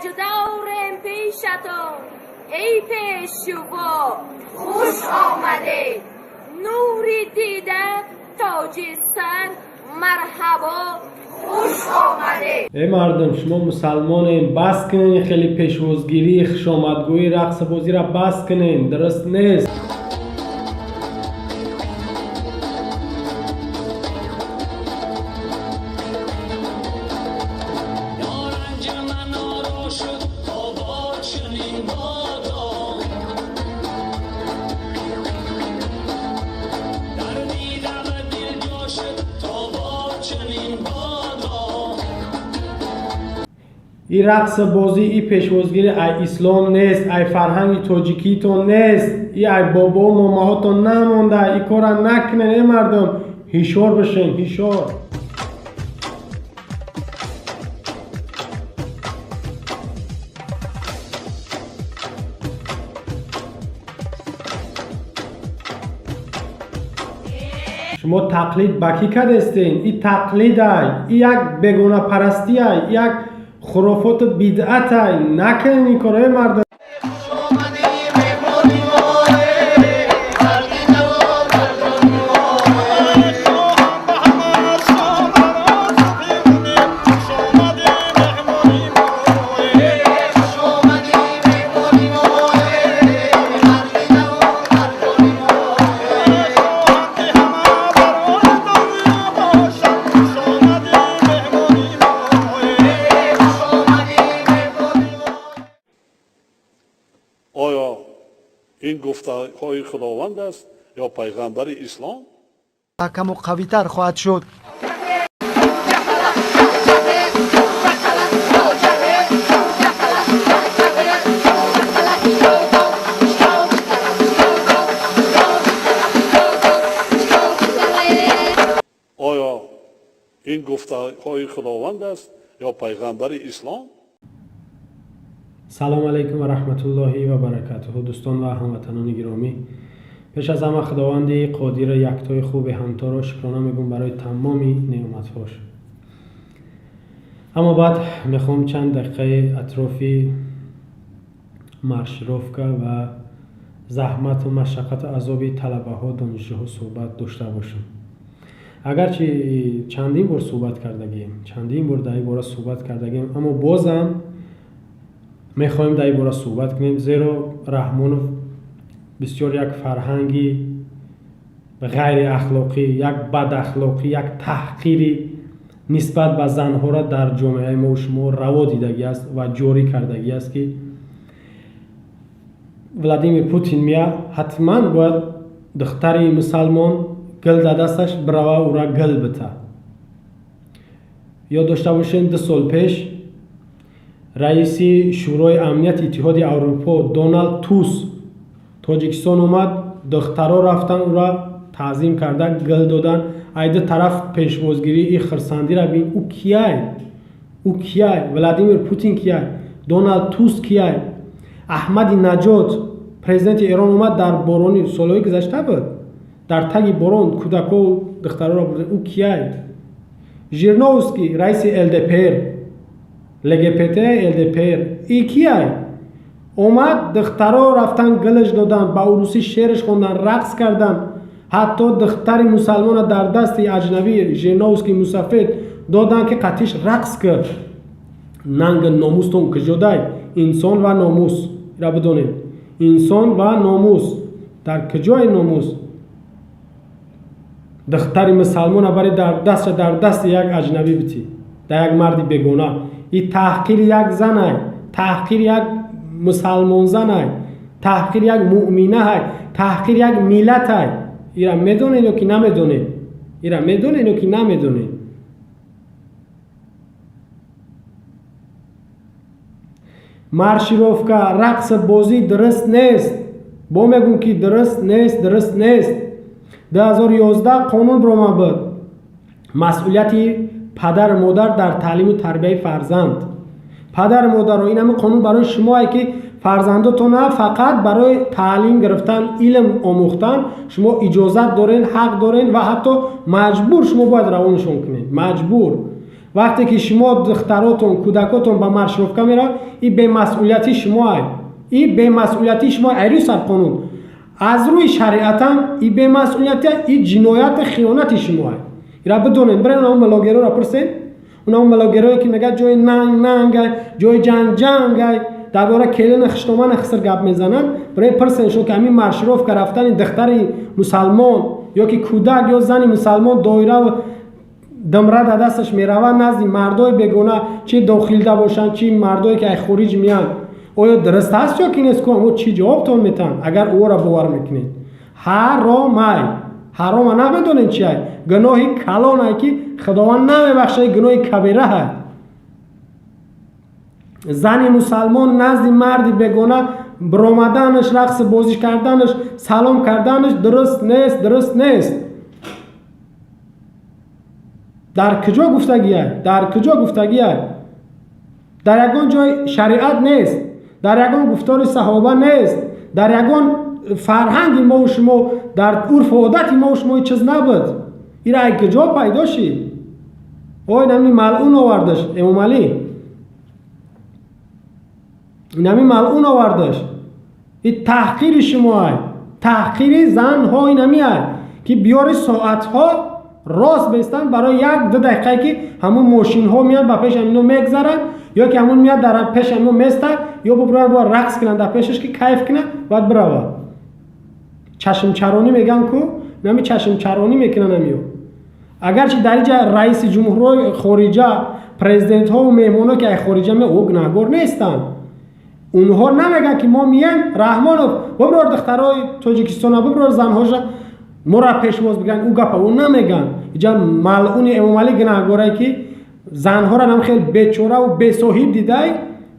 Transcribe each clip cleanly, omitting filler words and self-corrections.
Тоҷдорем пешатон, эй пешво, хуш омадед. Нури дида, тоҷи сар, марҳабо, хуш омадед. Эй мардум, шумо мусалмонем, бас кунен хеле пешвозгирӣ, хушомадгӯӣ, рақсбозиро бас кунен, дуруст нест. И рақс бозӣ, и пешвозгирӣ ай ислом нест, ай фарҳанги тоҷикиитон нест, и ай бобо момаҳотон намонда. И кора накунен, эй мардум, ҳишор бишен, ҳишор. Шумо тақлид ба кӣ кардестен? И тақлидай, и як бегонапарастиай, як хурофоту бидъатай. Накунен ин кора, эй мардум. Оё ин гуфтаҳои Худованд аст ё пайғамбари ислом? Каму қавитар хоҳад шуд. Оё ин гуфтаҳои Худованд аст ё пайғамбари ислом? Салом алайкум ва раҳматуллоҳи ва баракатуҳу, дӯстон ва ҳамватанони гиромӣ. Пеш аз ҳама Худованди қодира, яктои хуби ҳамторо шукрона мегӯм барои тамоми неъматҳош. Аммо баъд мехоҳам чанд дақиқаи атрофи маршировка ва заҳмату машаққату азоби талабаҳо, донишҷӯҳо суҳбат дошта бошам. Агарчи чандин бор суҳбат кардагием, чандин бор дар ин бора суҳбат кардагием, аммо бозам мехоҳем дар ин бора суҳбат кунем, зеро Раҳмонов бисёр як фарҳанги ғайриахлоқӣ, як бадахлоқӣ, як таҳқири нисбат ба занҳоро дар ҷомеаи мо шумо раво дидагӣ аст ва ҷорӣ кардагӣ аст, ки Владимир Путин мея, ҳатман бояд духтари мусалмон гил дар дасташ бирава, ӯра гил бита. Ёд дошта бошем, 2 сол пеш раиси Шӯрои амнияти Иттиҳоди Аврупо Доналд Тус Тоҷикистон омад, духтаро рафтан, ӯра таъзим карда, гил додан. Ай ду тараф пешвозгирӣ, и хирсандира бин. Ӯ кияй? Ӯ кияй? Владимир Путин кияй? Доналд Тус кияй? Аҳмади Наҷот, президенти Эрон, омад, дар борони солҳои гузашта буд, дар таги борон кӯдако духтароро бурда. Ӯ кияй? Жириновский, раиси ЛДПР, ЛГПТ, ЛДПР, и кияй? Омад, духтаро рафтан, гилаш додан, ба урусӣ шеърш хондан, рақс кардан. Ҳатто духтари мусалмона дар дасти аҷнабӣ, Жириновский мусафед, додан, ки қатиш рақс кард. Нанг номустон куҷодай? Инсон ва номус ира бидонем, инсон ва номус дар куҷои номус? Духтари мусалмона бари дар дастша дар дасти як аҷнабӣ битӣ, дар як марди бегона, и таҳқири як занай, таҳқири як мусалмонзанай, таҳқири як муъминаҳай, таҳқири як миллатай. Ира медонед ё ки намедонед? Ира медонед ё ки намедонед? Маршировка, рақс бозӣ дуруст нест. Бо мегӯм, ки дуруст нест, дуруст нест. 2011 қонун баромад буд, масъулияти падару модар дар таълиму тарбияи фарзанд. Падару модаро, ин ҳамин қонун барои шумое, ки фарзандотона фақат барои таълим гирифтан, илм омӯхтан шумо иҷозат дорен, ҳақ дорен ва ҳатто маҷбур шумо бояд равонашон кунед, маҷбур. Вақте ки шумо духтаротон, кӯдакотон ба маршировка меравад, ин бемасъулияти шумоа, ин бемасъулияти шумо ай рӯи сарқонун, аз рӯи шариатам ин бемасъулияти, ин ҷинояту хиёнати шумоа. Ира бидонед, бирен он блогерора пурсед, онам блогерое ки мегӯяд ҷои нанг нангай, ҷои ҷанг ҷангай, дар бораи келини хиштомани хиср гап мезананд. Бирен пурсен шумо, ки ҳамин маршировка рафтани духтари мусалмон ё ки кӯдак ё зани мусалмон доира думра дар дасташ меравад назди мардои бегона, чи дохилда бошанд, чи мардое ки ай хориҷ меянд, оё дуруст аст ё ки нест? Ку амо чӣ ҷавобтон метаҳанд, агар ӯро бовар мекунед? Ҳаромай, ҳарома намедонед чи ай, гуноҳи калонай, ки Худованд намебахшад, гуноҳи кабираҳай. Зани мусалмон назди марди бегона биромаданаш, рақси бозӣ карданаш, салом карданаш дуруст нест, дуруст нест. Дар куҷо гуфтагия? Дар куҷо гуфтагия? Дар ягон ҷой шариат нест, дар ягон гуфтори саҳоба нест, дар ягон фарҳанги мову шумо, дар урфу одати мову шумо чиз набуд. Ира ай куҷо пайдо шид? Ой, нами малъун овардаш Эмомалӣ, инами малъун овардаш. И таҳқири шумоай, таҳқири занҳо инамиай, ки биёри соатҳо рост бестанд барои як ду дақиқае, ки ҳамун мошинҳо меяд, ба пеши ҳамино мегзаранд, ё ки ҳамун меяд, дар пеши ҳамино местад, ё бубуранд, бояд рақс кунанд дар пешаш, ки кайф кунад, бояд биравад. Чашмчаронӣ мегӯянд ку, нами чашмчаронӣ мекунанд ҳамиё. Агарчи дар инҷа раиси ҷумҳурҳои хориҷа, президентҳову меҳмонҳо, ки ай хориҷа меянд, ӯ гунаҳгор нестанд. Онҳо намегӯянд, ки мо мием, Раҳмонов, биброр духтарои Тоҷикистона, биброр занҳоша, моро пешвоз бигиранд. Ӯ гапа ӯ намегӯянд. Иҷа малъуни Эмомалӣ гунаҳгорае, ки занҳоро нам хел бечораву бесоҳиб дидай,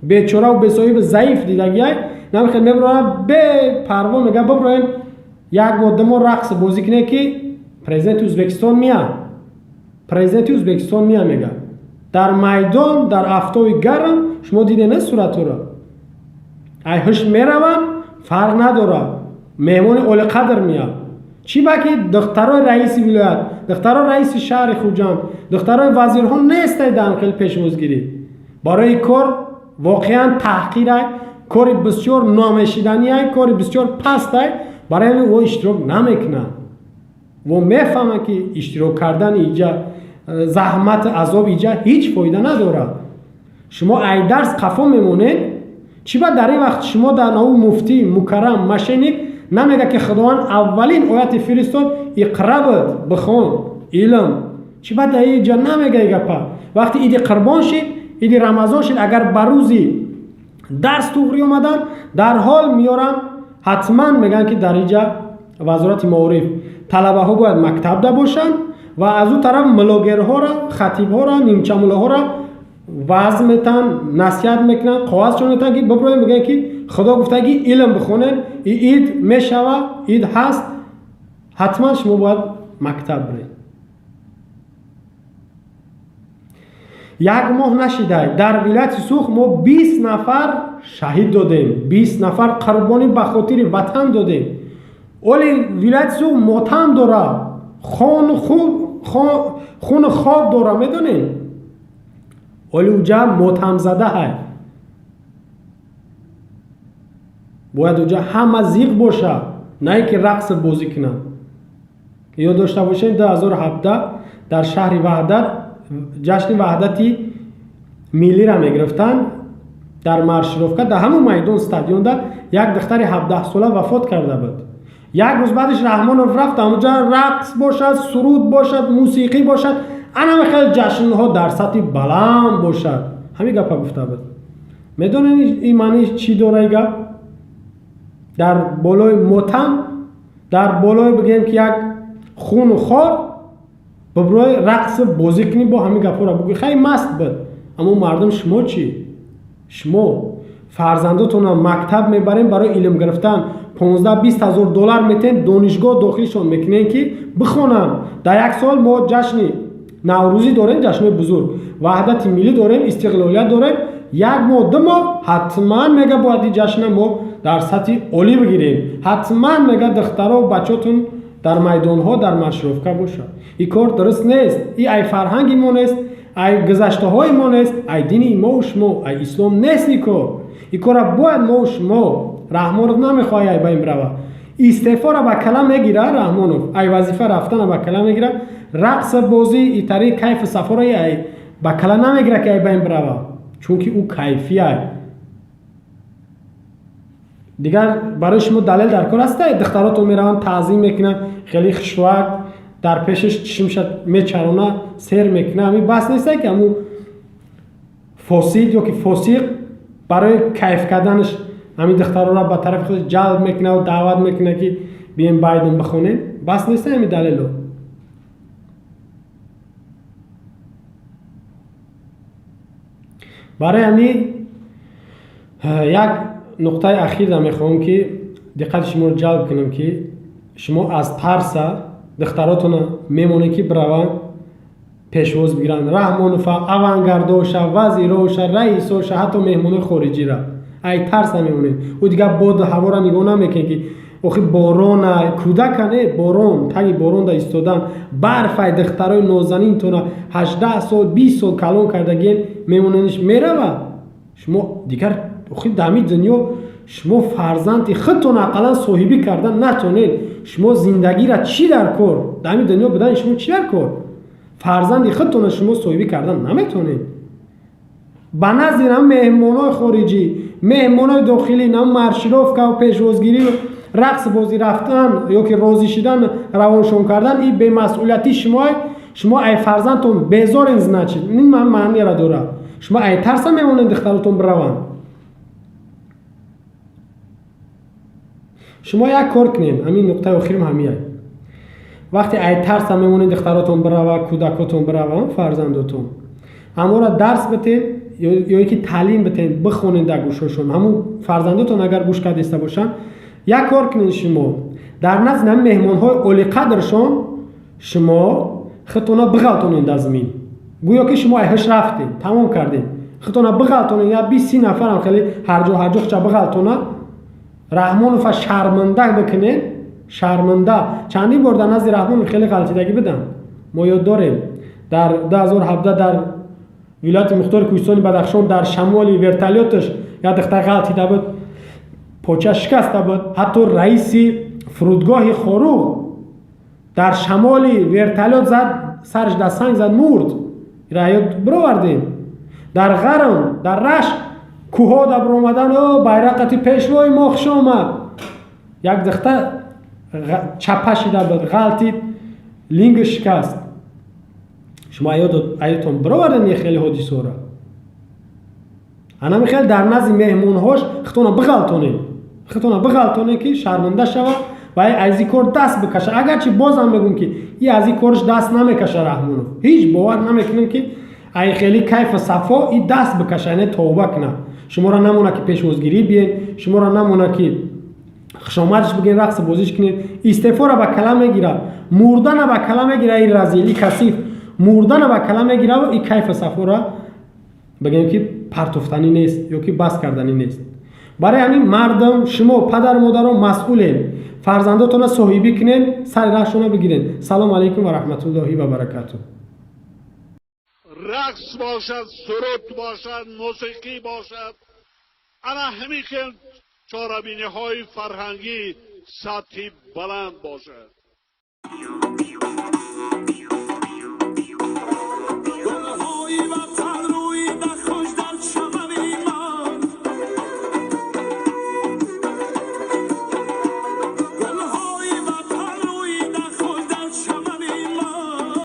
бечораву бесоҳибу заиф дидагиай, нам хел мебурорад, бепарво мегӯяд: биброен, як моҳ, 2 моҳ рақс бозӣ кунед, ки президенти Ӯзбекистон меяд, президенти Ӯзбекистон меяд, мегӯяд. Дар майдон, дар афтоби гарм, шумо дидед не суратҳоро, ай ҳуш мераванд, фарқ надорад, меҳмони олиқадр меяд. Чӣ ба ки духтарои раиси вилоят, духтарои раиси шаҳри Хуҷанд, духтарои вазирҳо нестай дар хел пешвозгирӣ? Барои кор воқеан таҳқирай, кори бисёр номешиданиай, кори бисёр пастай. Барои ҳамин ӯ иштирок намекунад. Во мефаҳмад, ки иштирок кардани иҷа, заҳмати азоби иҷа ҳеҷ фоида надорад. Шумо ай дарс қафо мемонед. Чӣ ба дар ин вақт шумо дар наву муфтӣ мукаррам мошенник намега, ки Худованд аввалин ояти фиристод иқра буд, бихон, илм? Чӣ ба дар иҷа намега и гапа? Вақти иди Қурбон шид, иди Рамазон шид, агар ба рӯзи дарс туғрӣ омадан, дар ҳол меёранд, ҳатман мегӯянд, ки дар иҷа вазорати маориф талабаҳо бояд мактабда бошанд, ва аз ӯ тараф блогерҳоро, хатибҳоро, нимчамулоҳоро ваъз метаҳанд, насиҳат мекунанд, қоғазшон метаҳанд, ки биброем, мегӯянд, ки Худо гуфта, ки илм бихонед, ид мешава, ид ҳаст, ҳатман шумо бояд мактаб биред. Як моҳ нашидай, дар вилояти Сух мо 20 нафар шаҳид додем, 20 нафар қурбонӣ ба хотири ватан додем. Оли вилояти Сух мотам дора, хуну хоб дора, медонем, оли уҷа мотамзада ҳай, бояд уҷа ҳама зиқ боша, на ин ки рақс бозӣ кунанд. Ёд дошта бошем, 2017 дар шаҳри Ваҳдат ҷашни ваҳдати миллиро мегирифтанд, дар маршировка, дар ҳамон майдон, стадионда як духтари 17сола вафот карда буд. Як рӯз баъдеш Раҳмонов рафт ҳамонҷа, рақс бошад, суруд бошад, мусиқӣ бошад, анама хел ҷашнҳо дар сатҳи баланд бошад, ҳамин гапа гуфта буд. Медонед, ин маъни чӣ дора и гап? Дар болои мотам, дар болои бигӯем, ки як хуну хор биброи рақс бозӣ кунӣ, бо ҳамин гапҳоро бугӯӣ. Хай, маст буд, аммо мардум, шумо чӣ? Шумо фарзандотонро мактаб мебарем барои илм гирифтан, 15-20 ҳазор доллар метен, донишгоҳ дохилшон мекунем, ки бихонанд. Дар як сол мо ҷашни Наврӯзӣ дорем, ҷашнҳои бузург, ваҳдати миллӣ дорем, истиқлолият дорем. Як моҳ, 2 моҳ ҳатман мега бояд ин ҷашна мо дар сатҳи олӣ бигирем, ҳатман мега духтаро бачаотон дар майдонҳо, дар маршировка бошад. Ин кор дуруст нест, ин ай фарҳанги мо нест. Ай гузаштаҳои мо нест, ай дини мову шумо, ай ислом нест. Ин кор, ин кора бояд мову шумо. Раҳмонов намехоҳад ай ба ин бирава, истеъфоро ба кала мегира. Раҳмонов ай вазифа рафтана ба кала мегира. Рақс, бозӣ, итари кайфу сафоро ай ба кала намегира, ки ай ба ин бирава, чунки ӯ кайфиай. Дигар барои шумо далел дар кор аста? Духтаротон мераванд, таъзим мекунанд, хеле хушвак дар пешаш чишмша мечарона, сер мекуна. Ҳамин бас неста, ки ҳамун фосид ё ки фосиқ барои кайф карданаш ҳамин духтарора ба тарафи худаш ҷалб мекунаву даъват мекуна, ки бием Байден бихонем. Бас неста ҳамин далело? Барои ҳамин як нуқтаи ахирда мехоҳам, ки диққати шуморо ҷалб кунам, ки шумо аз тарса духтаротона мемонед, ки бираванд, пешвоз бигиранд Раҳмонова, авангардоша, вазироша, раисоша, ҳатто меҳмонои хориҷира. Ай тарса мемонед. Ӯ дигар боду ҳаворо нигоҳ намекунед, ки охи борона, кӯдака не, борон, таги боронда истодан, барфай. Духтарои нозанинтона 18 сол, 20 сол калон кардагиен, мемонениш, мерава. Шумо дигар охи дар ҳамин дунё шумо фарзанди худтон ақаллан соҳибӣ кардан натонед, шумо зиндагира чӣ дар кор? Дар ҳамин дунё будани шумо чӣ дар кор? Фарзанди худтона шумо соҳибӣ кардан наметонед, ба назди нам меҳмонои хориҷӣ, меҳмонои дохилӣ, нам маршировкаву пешвозгирӣ, рақс, бозӣ рафтан ё ки розӣ шидан, равоншон кардан, ин бемасъулиятии шумо. Шумо ай фарзандтон безорен, значит, ин маънияро дорад. Шумо ай тарса мемонед духтаротон бираванд. Шумо як кор кунед, ҳамин нуқтаи охирим ҳамия. Вақте ай тарса мемонед духтаротон бирава, кӯдакотон бираванд, фарзандотон, ҳамонро дарс битед ё ки таълим битед, бихонед дар гӯшҳошон. Ҳамун фарзандотон агар гӯш карда бошанд, як кор кунед: шумо дар назди ҳамин меҳмонҳои олиқадршон шумо худтона биғалтонед дар замин, гӯё ки шумо айҳуш рафтед, тамом кардед. Худтона биғалтонед, я 20-30 нафарам хеле ҳарҷо ҳарҷо хуча биғалтона, Раҳмонова шарманда бикунед, шарманда. Чандин бор дар назди Раҳмонов хеле ғалтидагӣ бидам, мо ёд дорем. Дар 2017 дар вилояти мухтори кӯҳистони Бадахшон дар шамоли вертолёташ як духтар ғалтида буд, поча шикаста буд. Ҳатто раиси фурудгоҳи Хоруғ дар шамоли вертолёт зад, сараш дар санг зад, мурд. Раёд бировардем. Дар Ғарм, дар Рашт кӯҳо да биромадан, о байрақати пешвои мо хуш омад, як духтар чапа шида буд, ғалтид, линги шикаст. Шумо аёдтон бировардем ин хеле ҳодисаро. Анами хел дар назди меҳмонҳош худтона биғалтонед, худтона биғалтонед, ки шарманда шавад ва аз ин кор даст бикаша. Агарчи бозам мегӯм, ки и аз ин корш даст намекаша Раҳмонов. Ҳеҷ бовар намекунем, ки ай хеле кайфу сафо и даст бикаша, яъне тавба кунад. Шуморо намона, ки пешвозгирӣ биен, шуморо намона, ки хушомадш бигӯен, рақс бозиш кунед. Истеъфоро ба кала мегирад, мурдана ба кала мегирад. И разил, и касиф мурдана ба кала мегираву и кайфу сафоро бигӯем, ки партофтанӣ нест ё ки бас карданӣ нест. Барои ҳамин мардум, шумо падару модарон масъулед, фарзандотонро соҳибӣ кунед, сари раҳшонро бигиред. Салому алайкум ва раҳматуллоҳи ва баракатуҳ. Рақс бошад, суруд бошад, мусиқӣ бошад, ана ҳамин хел чорабиниҳои фарҳангӣ сатҳи баланд бошад.